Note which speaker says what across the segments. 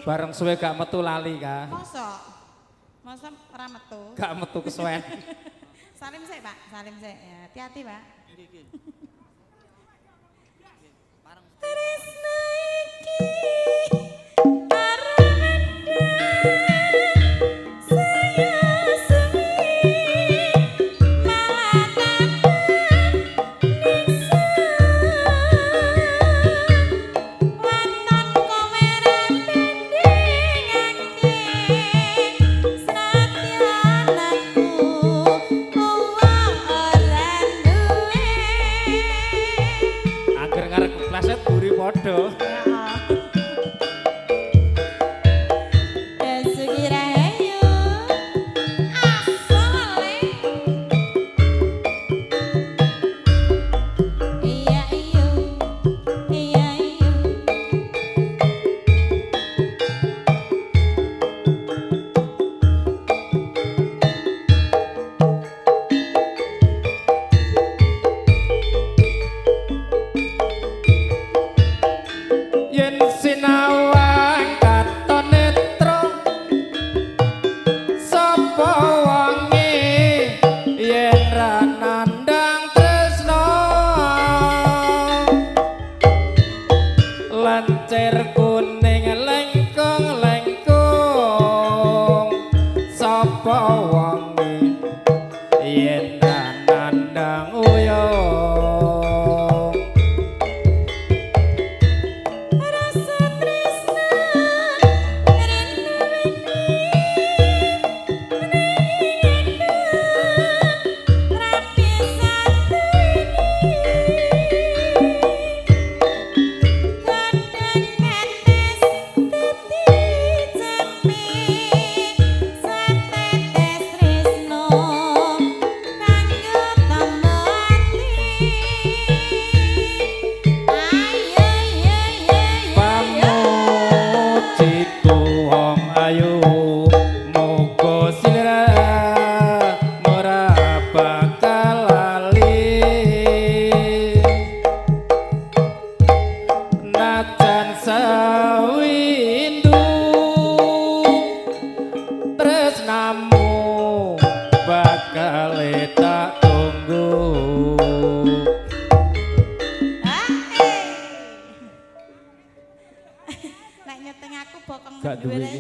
Speaker 1: Bareng suwe gak metu lali ka.
Speaker 2: Mosok? Mosok ora metu?
Speaker 1: Gak metu kesuwen.
Speaker 2: Salim sik, Pak. Salim sik. Ya, hati-hati, Pak. Tresna iki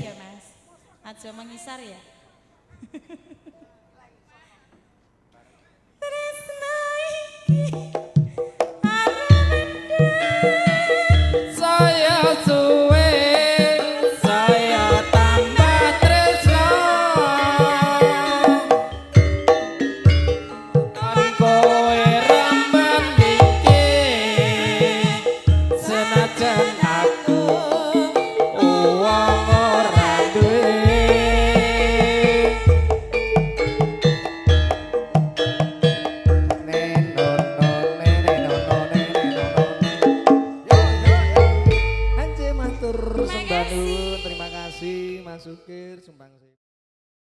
Speaker 2: ya Mas. Aja mengisar ya. Tresna iki
Speaker 1: saya suwe saya tambah tresna tan kowe rembandingke senajan aku wong ora duwe.
Speaker 3: Yo yo yo. Ance matur sembah nuwun, terima kasih Mas Sukir sumbang.